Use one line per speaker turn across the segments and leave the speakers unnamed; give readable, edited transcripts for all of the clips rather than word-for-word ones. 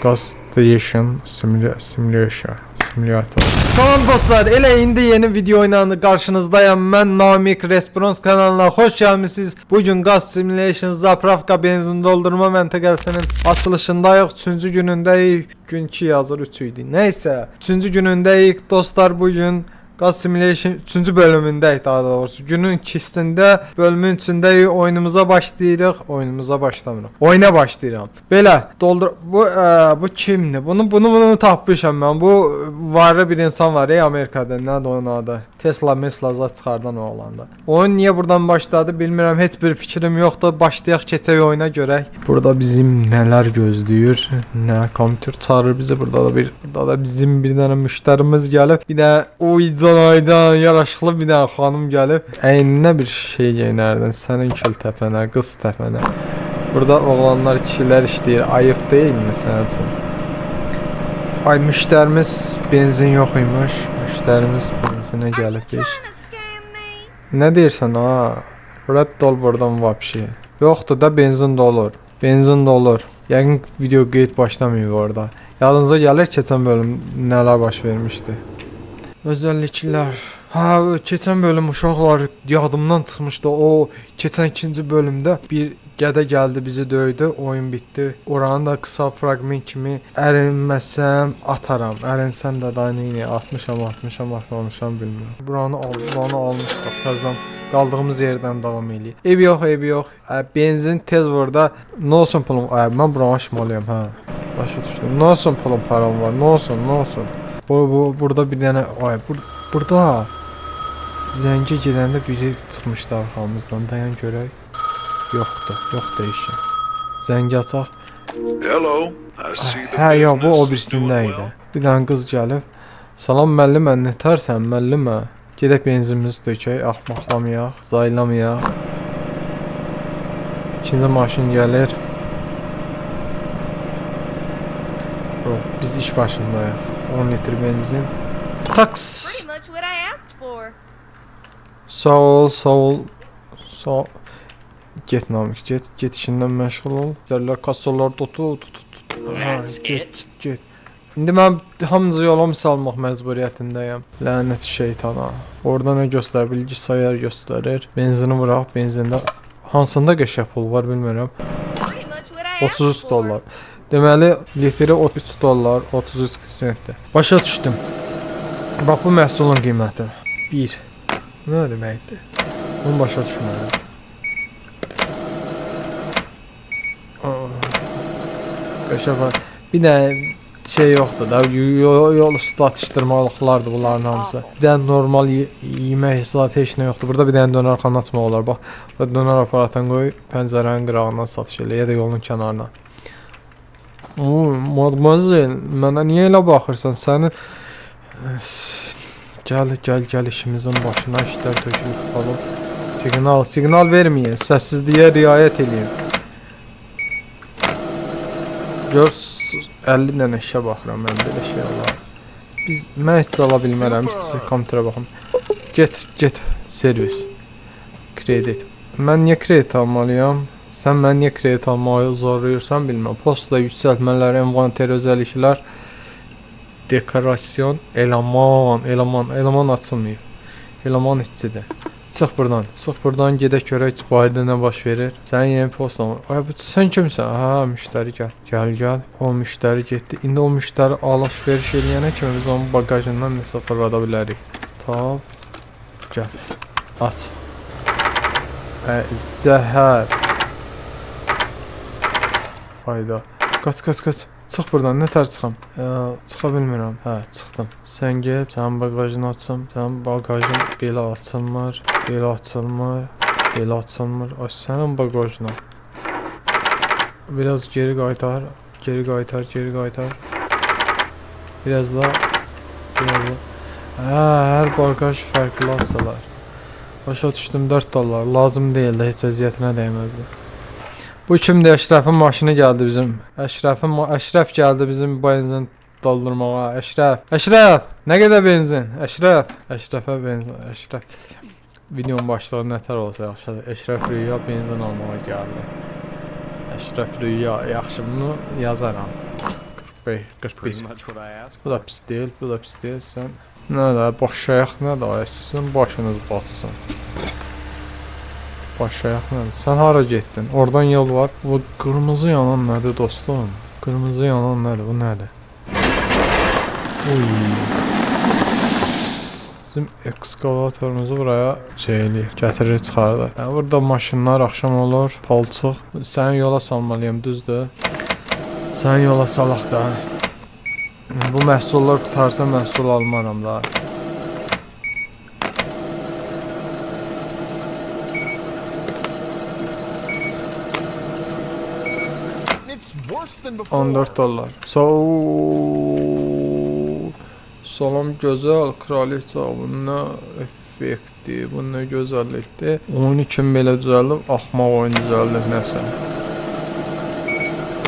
Gas Station Simulation Simulator. Salam dostlar, elə indi yeni video ilə qarşınızdayam. Mən Namiq, Response kanalına xoş gəlmisiniz. Bu gün Gas Simulation Zapravka benzin doldurma məntəqəsinin açılışındayıq. 3-cü günündəyik. Gün 2 yazır, 3 idi. Nəysə, 3-cü günündəyik dostlar bu gün. Gas Simulation 3-cü bölümündəyik daha doğrusu. Günün ikisində, bölümün üçündəyik. Oyunumuza başlayırıq. Oyunumuza başlamırıq. Oyuna başlayıram. Belə doldur bu bu kimdir? Bunu tapmışam mən. Bu varlı bir insan var ya Amerikada. Nədir onun adı? Tesla Mesla zad çıxardan oğlandı. Oyun niyə buradan başladı bilmirəm. Heç bir fikrim yoxdur. Başlayaq, keçək oyuna görək. Burada bizim nələr gözləyir? Nə kompüter çağırır bizi. Burada da bizim bir dənə müştərimiz gəlib. Bir də uycan aycan yaraşıqlı bir dənə xanım gəlib. Əyninə bir şey geyinərdin. Sənin kül təpənə, qız təpənə. Burada oğlanlar, kişilər işləyir. Ayıb deyilmi sənin üçün? Ay, müştərimiz benzin yox imiş. Müştərimiz benzinə gəlibmiş. Nə deyirsən ha? Rədd ol buradan vapşi. Yoxdur da, benzin dolur. Benzin dolur. Yəqin video qeyd başlamayıb orada. Yadınıza gəlir keçən bölüm nələr baş vermişdi? Özelliklər. Hə, keçən bölüm uşaqlar yadımdan çıxmışdı. O keçən ikinci bölümdə bir gədə gəldi, bizi döydü, oyun bitdi. Oranı da qısa fraqment kimi ərinməsəm ataram. Ərinsəm də daha nə atmışam, atmışam, atmamışam bilmirəm. Buranı al, buranı almışdıq. Təzədən qaldığımız yerdən davam eləyək. Eybi yox, eybi yox. Benzin tez burada. Nə olsun pulum? Ə, mən buranı açmalıyam, hə. Başa düşdüm. Nə olsun pulum, param var. Nə olsun, nə olsun. Bu burada bir dənə ay burada zəngi gedəndə biri çıxmışdı arxamızdan. Dayan görək. Yoxdur, yoxdur işi. Zəngi açaq.
Hello. I see the
Hə, yox, bu o
business
birisində
doing
idi.
well.
Bir dənə qız gəlib. Salam müəllimə, nətərsən müəllimə? Gedək benzinimizi tökək, axmaqlamayaq, zaylamayaq. İkinci maşın gəlir. Oh, biz iş başındayıq. 10 litr benzin. Taks.
Pretty much what I asked for.
Sağ ol, sağ ol. Sağ ol. Get Namiq, get, get işindən məşğul ol. Dərlər, kassalar tut, tut, tut. Ha, get, get. İndi mən hamınızı yola salmaq məcburiyyətindəyəm. Lənət şeytana. Orada nə göstərir? Bilgisayar göstərir. Benzini vuraq, benzində hansında qəşəng pul var bilmirəm.
Pretty much what I asked
33
for.
dollar. Deməli litri 33 dollar 33 sentdir. Başa düşdüm. Bax bu məhsulun qiyməti 1. Nə deməkdir? Bunu başa düşmədim. Qəşəng var. Bir dənə şey yoxdur da, yol üstü atışdırmalıqlardır bunların hamısı. Bir dənə normal yemək zat heç nə yoxdur. Burada bir dənə dönərxana açmaq olar. Bax, burada dönər aparatını qoy, pəncərənin qırağından satış elə ya da yolun kənarına. Oo, madmazel, mənə niyə elə baxırsan? Səni Gəl, gəl, gəl işimizin başına işlər tökülüb qalıb. Siqnal, siqnal verməyin, səssizliyə riayət eləyin. Gör 50 dənə işə baxıram mən, belə şey olar. Mən heç ala bilmərəm, siz kompüterə baxın. Get, get servis. Kredit. Mən niyə kredit almalıyam? Sən məni niyə kredit almağı zorlayırsan bilmirəm. Posta yüksəltmələr, envanter özəlliklər, dekorasyon, eleman, eleman, eleman açılmıyor. Eleman işçidir. Çıx buradan, çıx buradan, gedək görək bayırda nə baş verir. Sənin yeni postan var. Ay, bu sən kimsən? Hə, müştəri gəl. Gəl, gəl. O müştəri getdi. İndi o müştəri alış-veriş eləyənə kimi biz onun bagajından nəsə fırlada bilərik. Tab. Gəl. Aç. Ə, zəhər. Hayda. Qaç, qaç, qaç. Çıx buradan, nə tər çıxam? Çıxa bilmirəm. Hə, çıxdım. Sən get, sənin bagajını açım. Sənin bagajın belə açılmır, belə açılmır, belə açılmır. Ay, sənin bagajına. Biraz geri qaytar, geri qaytar, geri qaytar. Biraz daha, biraz daha. Hə, hər bagaj fərqli açılar. Başa düşdüm, 4 dollar. Lazım deyil də, heç əziyyətinə dəyməzdi. Bu kimdir? Əşrəfin maşını gəldi bizim. Əşrəf gəldi bizim benzin doldurmağa. Əşrəf. Əşrəf! Nə qədər benzin? Əşrəf. Əşrəfə benzin. Əşrəf. Videonun başlığı nətər olsa yaxşıdır. Əşrəf Rüya benzin almağa gəldi. Əşrəf Rüya. Yaxşı, bunu yazaram. 45, 41.
Pretty much what I asked.
Bu da pis deyil, bu da pis deyil. Sən nə də başayaq nə də ay, sizin başınız batsın. Başayaq nədir? Sən hara getdin? Oradan yol var. Bu qırmızı yanan nədir dostum? Qırmızı yanan nədir? Bu nədir? Uy. Bizim ekskavatorumuzu buraya şey eləyir, gətirir, çıxardır. Yəni burada maşınlar axşam olur, palçıq. Səni yola salmalıyam, düzdür? Səni yola salaq da. Bu məhsullar qurtarsa məhsul almaram da.
It's worse than before.
14 dollar. So Salam gözəl kraliça, bu nə effektdir, bu nə gözəllikdir. Oyunu kim belə düzəldib? Axmaq oyun düzəldib nəsə.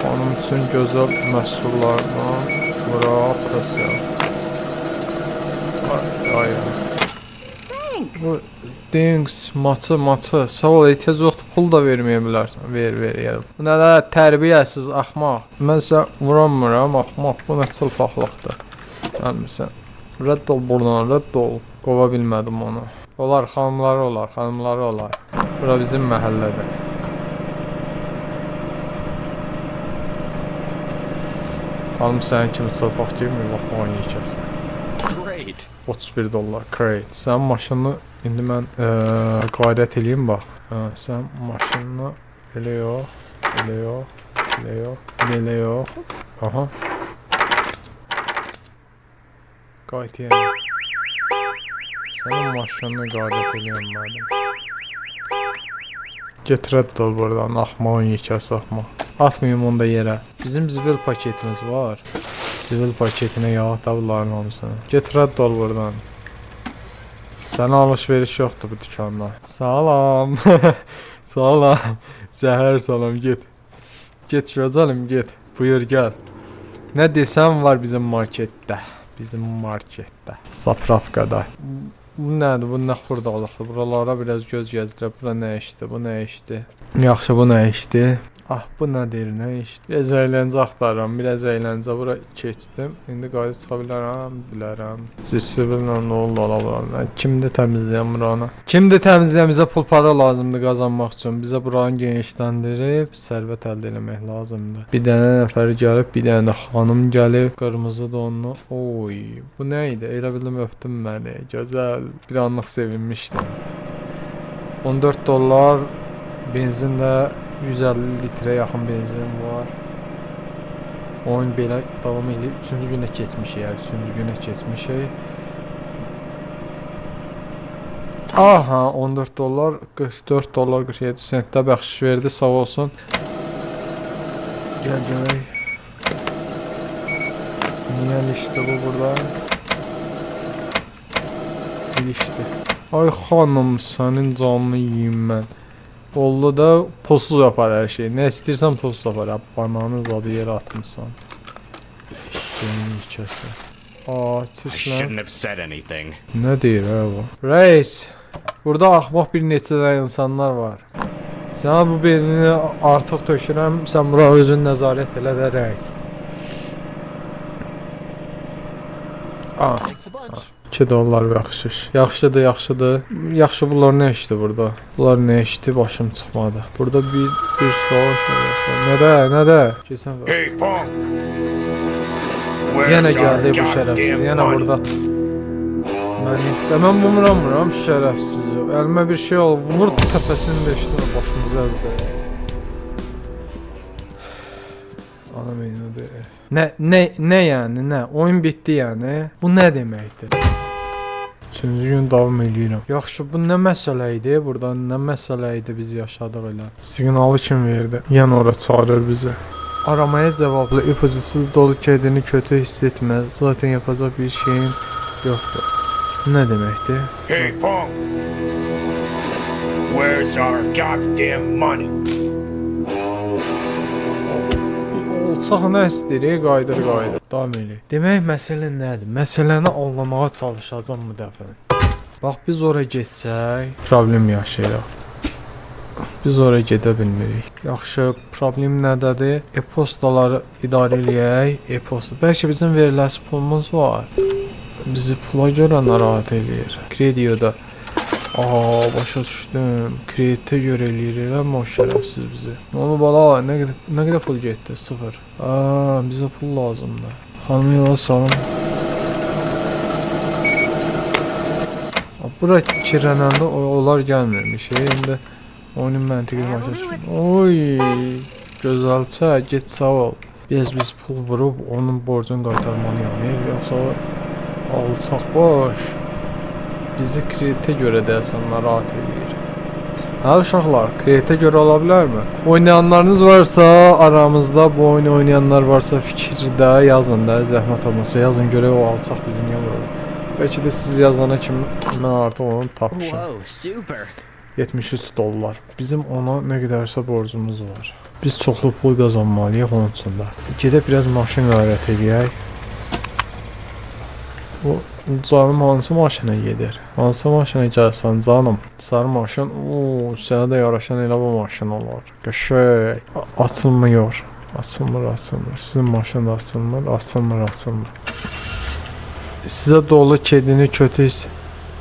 Xanım üçün gözəl məhsullardan bura kasiya. Ay, ay, ay.
Thanks.
Bu Thanks, maçı, maçı. Sağ ol, ehtiyac yoxdur, pul da verməyə bilərsən. Ver, ver, gəl. Bu nə də tərbiyəsiz axmaq. Mən sənə vuramıram, axmaq. Bu nə çılpaqlıqdır. Gəlmirsən. Rədd ol buradan, rədd ol. Qova bilmədim onu. Olar, xanımları olar, xanımları olar. Bura bizim məhəllədir. Xanım sənin kimi çılpaq girmir, bax bu oyun yekəsi.
Great.
31 dollar, great. Sənin maşını indi mən qayrət eləyim bax. Hə, sən maşını elə yox, elə yox, elə yox, elə yox. Aha. Qayıt yenə. Sənin maşını qayrət eləyəm mənim. Get rədd ol buradan, axmağın yekəsi axmaq. Atmayım onu da yerə. Bizim zibil paketimiz var. Zibil paketinə yağ da bunların hamısını. Get rədd ol buradan. Sənə alış-veriş yoxdur bu dükanda. Salam. Salam. Zəhər salam get. Get gözəlim get. Buyur gəl. Nə desəm var bizim marketdə. Bizim marketdə. Sapravkada. Bu nədir? Bu nə xurdalıqdır? Buralara biraz göz gəzdirək. Bura nə işdir? Bu nə işdir? Yaxşı, bu nə işdir? Ah, bu nədir? Nə işdir? Biraz əyləncə axtarıram. Biraz əyləncə bura keçdim. İndi qayıdıb çıxa bilərəm, bilərəm. Zibillə nə oldu ala buranı? Mən kimdir təmizləyən buranı? Kimdir təmizləyən? Bizə pul para lazımdır qazanmaq üçün. Bizə buranı genişləndirib sərvət əldə eləmək lazımdır. Bir dənə nəfər gəlib, bir dənə də xanım gəlib. Qırmızı donlu. Oy, bu nə idi? Elə bildim öpdün məni. Gözəl. Bir anlıq sevinmişdim. 14 dollar benzin də 150 litrə yaxın benzin var. Oyun belə davam eləyir. Üçüncü günə keçmişik, ya, üçüncü günə keçmişik. Aha, 14 dollar, 44 dollar 47 sentdə bəxşiş verdi, sağ olsun. Gəl görək. Niyə ilişdi bu burada? İlişdi. Ay xanım, sənin canını yiyim mən. Oldu da pulsuz yapar hər şeyi. Nə istəyirsən pulsuz yapar. Bananı zadı yerə atmısan. Eşeğin yekəsi. Aa,
I
çirklə.
shouldn't have said anything.
Nə deyir hə bu? Reis, burada axmaq bir neçə dənə insanlar var. Sənə bu benzini artıq tökürəm, sən bura özün nəzarət elə də reis. Aa,
Thanks a bunch.
2 dollar bəxşiş. Yaxşıdır, yaxşıdır. Yaxşı bunlar nə işdi burada? Bunlar nə işdi? Başım çıxmadı. Burada bir sual şey. Nədə? Nədə? Keçən
Hey, punk! Where's
Yenə
our
gəldi bu şərəfsiz.
goddamn
Yenə
money?
burada. Mən ixtə mən vuramıram şərəfsizi. Əlimə bir şey ol, vur təpəsini deşdi, başımızı əzdi. Anam eynidir. Nə yəni, nə? Oyun bitdi yəni. Bu nə deməkdir? Üçüncü gün davam eləyirəm. Yaxşı, bu nə məsələ idi? Burada nə məsələ idi biz yaşadıq elə? Siqnalı kim verdi? Yenə ora çağırır bizi. Aramaya cevapla ipucusu dolu kendini kötü hissetme. Zaten yapacak bir şeyin yoktur. Bu nə deməkdir?
Hey, punk! Where's our goddamn money?
Olçaq nə istəyir, qayıdır, qayıdır. Davam eləyir. Demək məsələ nədir? Məsələni anlamağa çalışacağam bu dəfə. Bax biz ora getsək, problem yaşayırıq. Biz oraya gedə bilmirik. Yaxşı, problem nədədir? E-postaları idarə eləyək. E-posta. Bəlkə bizim veriləsi pulumuz var. Bizi pula görə narahat eləyir. Kredi ödə. Aa, başa düşdüm. Kreditə görə eləyir, eləmi o şərəfsiz bizi? Nə oldu bala? Nə qədər pul getdi? 0. Aa, bizə pul lazımdır. Xanımı yola salım. Bura kirlənəndə onlar gəlmirmiş. İndi oyunun məntiqini başa düşdüm. Oy, gözəlçə, get sağ ol. Biz pul vurub onun borcunu qaytarmalıyam. Yoxsa o alçaq baş bizi kreditə görə deyəsən narahat eləyir. Hə uşaqlar, kreditə görə ola bilərmi? Oynayanlarınız varsa, aramızda bu oyunu oynayanlar varsa fikirdə yazın da, zəhmət olmasa yazın görək o alçaq bizi niyə vurur. Bəlkə də siz yazana kimi mən artıq onu tapmışam.
Whoa, super.
73 dollar. Bizim ona nə qədərsə borcumuz var. Biz çoxlu pul qazanmalıyıq onun üçün də. Gedək biraz maşın qarət eləyək. O canım hansı maşına gedir? Hansı maşına gəlsən canım? Sarı maşın. Oo, sənə də yaraşan elə bu maşın olar. Qəşəng. Açılmıyor. Açılmır, açılmır. Sizin maşın da açılmır, açılmır, açılmır. Sizə dolu kedini kötü his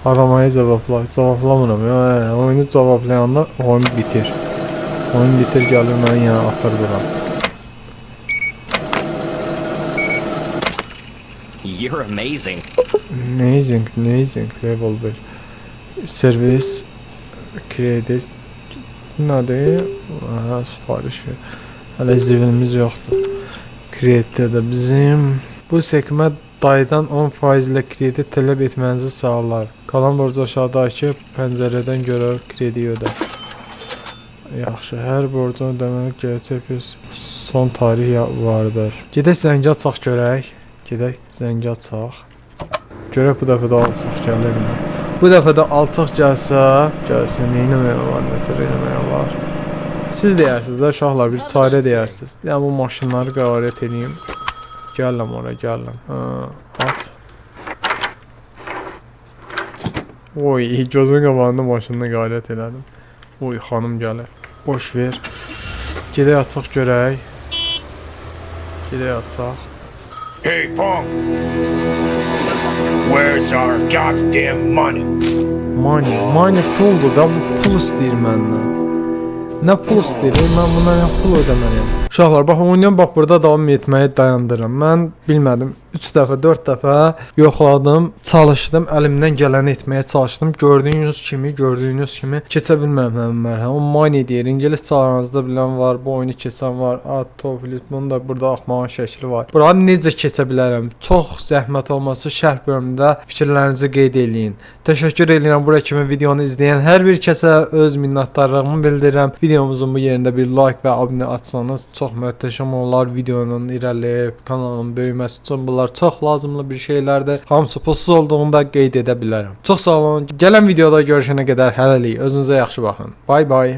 aramaya cavabla. Cavablamıram. Yəni, oyunu cavablayanda oyun bitir. Oyun bitir, gəlir məni yenə atır bura.
You're amazing.
Amazing, amazing level 1. Servis, kredi nədir? Aha, sifariş ver. Hələ zibilimiz yoxdur. Kreditdə də bizim bu sekmə dayıdan 10% ilə kredi tələb etmənizi sağlar. Qalan borcu aşağıdakı pəncərədən görərək kredi ödə. Yaxşı, hər borcun ödəməli gerçək bir son tarix vardır. Gedək zəngə açaq görək. Gedək zəngə açaq. Görək bu dəfə də alçaq gəlirmi? Bu dəfə də alçaq gəlsə, gəlsin, nə etmək olar, nətər eləmək olar? Siz deyərsiniz də uşaqlar, bir çarə deyərsiniz. Bir dənə bu maşınları qəvarət eləyim. Gəlirəm ora, gəlirəm. Ha, aç. Oy, gözün qabağında maşınını qarət elədim. Oy, xanım gəlir. Boş ver. Gedək açaq görək. Gedək açaq.
Hey, punk! Where's our goddamn money?
Money, money puldur da, bu pul istəyir məndən. Nə pul istəyir? Mən buna nə pul ödəməliyəm? Uşaqlar, bax oyunu bax burada davam etməyi dayandırıram. Mən bilmədim. 3 dəfə, 4 dəfə yoxladım, çalışdım, əlimdən gələni etməyə çalışdım. Gördüyünüz kimi keçə bilmirəm həmin mərhələ. O money deyir. İngiliscə aranızda bilən var, bu oyunu keçən var. Atoflit, bunun da burada axmağın şəkli var. Buranı necə keçə bilərəm? Çox zəhmət olmasa şərh bölümündə fikirlərinizi qeyd eləyin. Təşəkkür edirəm bura kimi videonu izləyən hər bir kəsə öz minnətdarlığımı bildirirəm. Videomuzun bu yerində bir like və abunə atsanız çox möhtəşəm olar. Videonun irəliləyib kanalın böyüməsi üçün bunlar çox lazımlı bir şeylərdir. Hamısı pulsuz olduğunu da qeyd edə bilərəm. Çox sağ olun. Gələn videoda görüşənə qədər hələlik özünüzə yaxşı baxın. Bye bye.